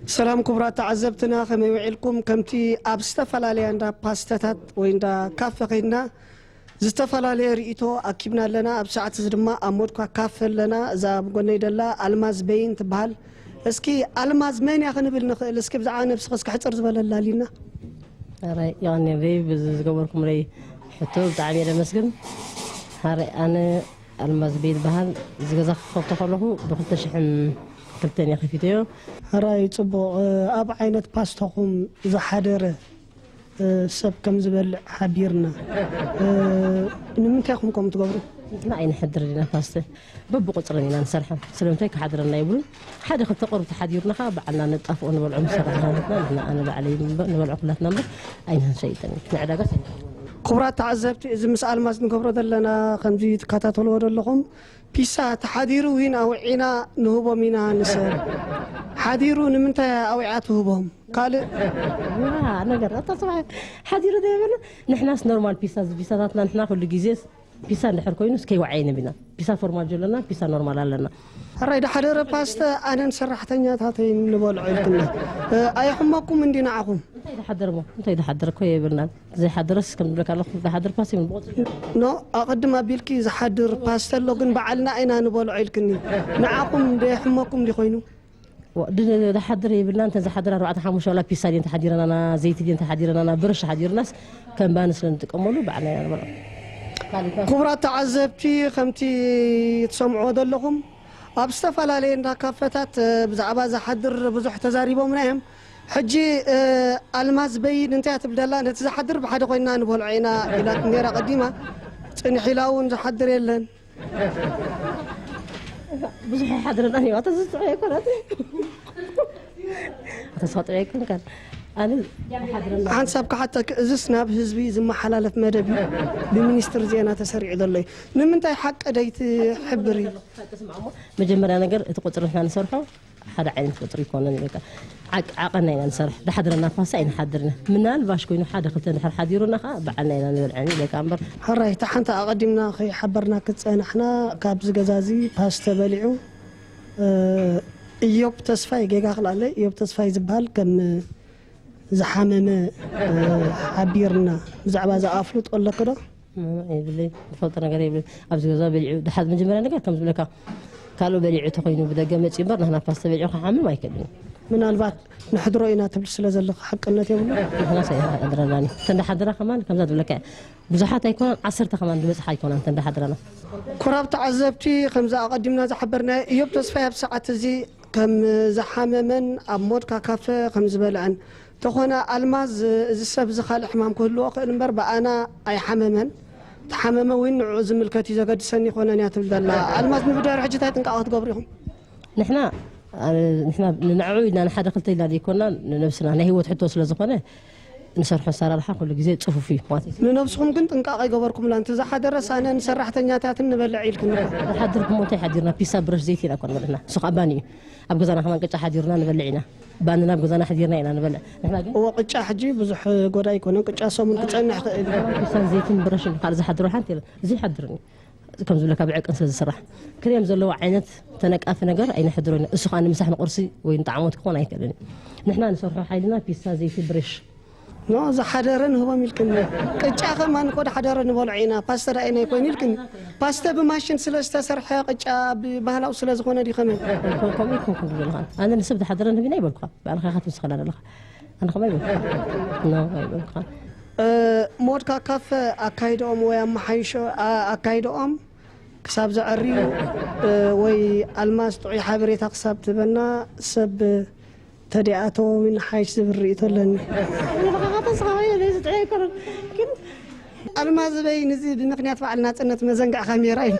ሰላም ክቡራት ተዓዘብትና፣ ከመይ ውዒልኩም? ከምቲ ኣብ ዝተፈላለያ እንዳ ፓስተታት ወይ እንዳ ካፈ ከይድና ዝተፈላለየ ርእይቶ ኣኪብና ኣለና። ኣብ ሰዓት እዚ ድማ ኣብ ሞድካ ካፈ ኣለና። እዛ ኣብ ጎነይ ደላ ኣልማዝ በይን ትበሃል። እስኪ ኣልማዝ መን እያ ክንብል ንኽእል? እስኪ ብዛዕባ ነብስኺ እስኪ ሕጽር ዝበለ ኣላሊና። ኣራይ የቐንየለይ ብዚ ዝገበርኩምለይ ሕቶ ብጣዕሚ እየ ደመስግን። ሓራይ ኣነ ኣልማዝ በይን በሃል። እዚ ገዛ ክኸፍቶ ከለኹ ብ2002 እየ ከፊተዮ። ሕራይ ጽቡቕ። ኣብ ዓይነት ፓስተኹም ዝሓደረ ሰብ ከም ዝበልዕ ሓቢርና። ንምንታይ ኢኹም ከምኡ ትገብሩ? ንሕና ኣይንሕድር ኢና ፓስተ፣ በብቁፅርን ኢና ንሰርሖም። ስለምንታይ ክሓድረና ይብሉን ሓደ ክልተ ቁሩብ ተሓዲሩና ከዓ በዓልና ነጣፍኦ ንበልዖ ምስ ሰራሕተኛታትና ንሕና ኣነ ባዕለይ እምበር ንበልዖ ኩላትና እምበር ኣይንሸይጥን ንዕዳጋስ ኣይንቀርቦን። ክቡራት ተዓዘብቲ፣ እዚ ምስ ኣልማዝ ንገብሮ ዘለና ከምዚ ትከታተልዎ ዘለኹም ፒሳ ተሓዲሩ ዊን ኣውዒና ንህቦም ኢና ንሰብ። ሓዲሩ ንምንታይ ኣውዒዓ ትህቦም? ካልእ ዋ ነገር ኣታ ጽባሕ ሓዲሩ ዘይበለ ንሕናስ ኖርማል ፒሳ እዚ ፒሳታትና ንሕና ኩሉ ግዜ ፒሳ እንድሕር ኮይኑስ ከይወዓየ ነቢና ፒሳ ፎርማል ጀሎና ፒሳ ኖርማል ኣለና። ሕራይ ድሓደረ ፓስተ ኣነን ሰራሕተኛታተይን ንበልዖ ኢልክና። ኣየሕመኩም እንዲ ንዓኹም? እንታይ ድሓደር እሞ እንታይ ድሓደር እኮ የብልናን። ዘይሓደረስ ከም ዝብለካ ኣለኹ ድሓደር ፓስተ ይብል ብቆፅሪ። ኖ ኣቐድም ኣቢልኪ ዝሓድር ፓስተ ኣሎ ግን በዓልና ኢና ንበልዖ ኢልክኒ። ንዓኹም ደየሕመኩም ዲ ኮይኑ? ድሓድር የብልና እንተ ዝሓድር ኣርባዕተ ሓሙሽተ ዋላ ፒሳ ድየን ተሓዲረናና ዘይቲ ድየን ተሓዲረናና ብርሽ ሓዲርናስ ከም ባኒ ስለ ንጥቀመሉ ባዕልና ኢና ንበልዖ። ክቡራት ተዓዘብቲ ከምቲ ትሰምዕዎ ዘለኹም ኣብ ዝተፈላለየ እንዳ ካፈታት ብዛዕባ ዝሓድር ብዙሕ ተዛሪቦምና እዮም። ሕጂ ኣልማዝ በይን እንታይ ትብል ደላ ነቲ ዝሓድር ብሓደ ኮይንና ንበልዖ ኢና ኢላት ነራ ቀዲማ። ጽንሕ ኢላ እውን ዝሓድር የለን። ብዙሕ ይሓድረና ነይሩ ኣታ ዝስዕብ ኣይኮነት ኣታ ስኻ ጥዑይ ኣይኮንካን ኣነ ይሓድረና ሓንሳብ ክሓተክ እዝስ ናብ ህዝቢ ዝመሓላለፍ መደብ እዩ። ብሚኒስትሪ ዜና ተሰሪዑ ዘሎ እዩ። ንምንታይ ሓቂ ደይትሕብሪ? መጀመርያ ነገር እቲ ቁፅሪ ንሕና ንሰርሖ ሓደ ዓይነት ቁፅሪ ይኮነን ይበቃ። ዓቅ ዓቐና ኢና ንሰርሕ ድሓድረና ኳሳ ኣይንሓድርና ምናልባሽ ኮይኑ ሓደ ክልተ ድሕር ሓዲሩና ከዓ በዓልና ኢና ንበልዐን ይበቃ እምበር። ሕራይ እታ ሓንቲ ኣቐዲምና ከይሓበርና ክፀናሕና ካብዚ ገዛ እዚ ፓስተ በሊዑ እዮብ ተስፋይ ጌጋ ክልኣለ እዮብ ተስፋይ ዝበሃል ከም ዝሓመመ ሓቢርና ብዛዕባ እዚ ኣፍልጦ ኣለክ ዶ? የብለይ ዝፈልጦ ነገር የብለይ ኣብዚ ገዛ በሊዑ ድሓ መጀመርያ ነገር ከም ዝብለካ ካልኦ በሊዑ ተኮይኑ ብደገ መፂኡ እምበር ናህና ፓስተ በሊዑ ክሓምም ኣይክእልን እዩ ምናልባት ንሕድሮ ኢና ትብል ስለ ዘለካ ሓቅነት የብሉ ንሕናስ ኣይሕድረናን እዩ ተንዳሓድራ ከማን ከምዛ ዝብለካ እያ ብዙሓት ኣይኮናን ዓሰርተ ከማን ዝበፅሓ ኣይኮናን ተንዳሓድራና ኩራብ ተዓዘብቲ ከምዚ ኣቐዲምና ዝሓበርናዮ እዮብ ተስፋይ ኣብ ሰዓት እዚ ከም ዝሓመመን ኣብ ሞድካ ካፈ ከም ዝበልዐን ተኾነ ኣልማዝ እዚ ሰብ እዚ ካልእ ሕማም ክህልዎ ክእል እምበር ብኣና ኣይሓመመን ተሓመመ እውን ንዕኡ ዝምልከት እዩ ዘገድሰኒ ይኾነን እያ ትብል ዘላ ኣልማዝ ንብዳሪ ሕጂ እንታይ ጥንቃቐ ክትገብሩ ኢኹም ንሕና ንሕና ንንዕኡ ኢልና ንሓደ ክልተ ኢልና ዘይኮና ንነብስና ናይ ህይወት ሕቶ ስለ ዝኾነ ንሰርሖ ኣሰራርሓ ኩሉ ግዜ ፅፉፍ እዩ ማለት እዩ። ንነብስኹም ግን ጥንቃቐ ኣይገበርኩምላ። እንተ ዝሓደረስ ኣነን ሰራሕተኛታትን ንበልዕ ኢልክኒ እኮ። ዝሓድር እሞ እንታይ ሓዲርና ፒሳ ብረሽ ዘይቲ ኢና እኮ ንበልዕ ንሕና። ንሱ ከዓ ባኒ እዩ። ኣብ ገዛና ከማን ቅጫ ሓዲርና ንበልዕ ኢና። ባንና ኣብ ገዛና ኣሕዲርና ኢና ንበልዕ። ንሕና ግን እወ ቅጫ ሕጂ ብዙሕ ጎዳኢ ኣይኮነን። ቅጫ ሰሙን ክፀንሕ ይኽእል እዩ። ፒሳን ዘይትን ብረሽን ካልእ ዝሓድሮ ሓንቲ የለን። ዘይሓድርን እዩ። ከም ዝብለካ ብዕቅን ስለ ዝስራሕ ክሬም ዘለዎ ዓይነት ተነቃፊ ነገር ኣይነሕድሮ ኢና። እሱ ከዓ ንምሳሕ ንቁርሲ ወይ ንጣዕሞት ክኾን ኣይክእልን እዩ። ንሕና ንሰርሖ ሓይልና ፒሳ፣ ዘይቲ፣ ብሬሽ። ኖ ዝሓደረ ንህቦም ኢልክኒ ቅጫ ከማን እኮ ድሓደረ ንበልዖ ኢና ፓስተ ዳኣይና ይኮይኑ ኢልክኒ ፓስተ ብማሽን ስለ ዝተሰርሐ ቅጫ ብባህላዊ ስለ ዝኾነ ድዩ ከመይ ከምኡ ኢልኩም ክንዱ ዘለኻ ኣነ ንስብ ዝሓደረ ንህቢና ይበልኩኻ ባዕልኻ ኢኻ ትውስኸላ ዘለኻ ኣነ ከማይ ይበልኩኻ ኖ ኣይበልኩኻ ሞድካ ካፈ ኣካይድኦም ወይ ኣመሓይሾ ኣካይድኦም ክሳብ ዘዐርዩ ወይ ኣልማዝ ጥዑይ ሓበሬታ ክሳብ ትህበና ሰብ ተዲኣተወዊን ሓይሽ ዝብል ርእይቶ ኣለኒ። ኣልማዝ በይ ንዚ ብምክንያት በዓል ናፅነት መዘንግዕ ካሜራ እዩ።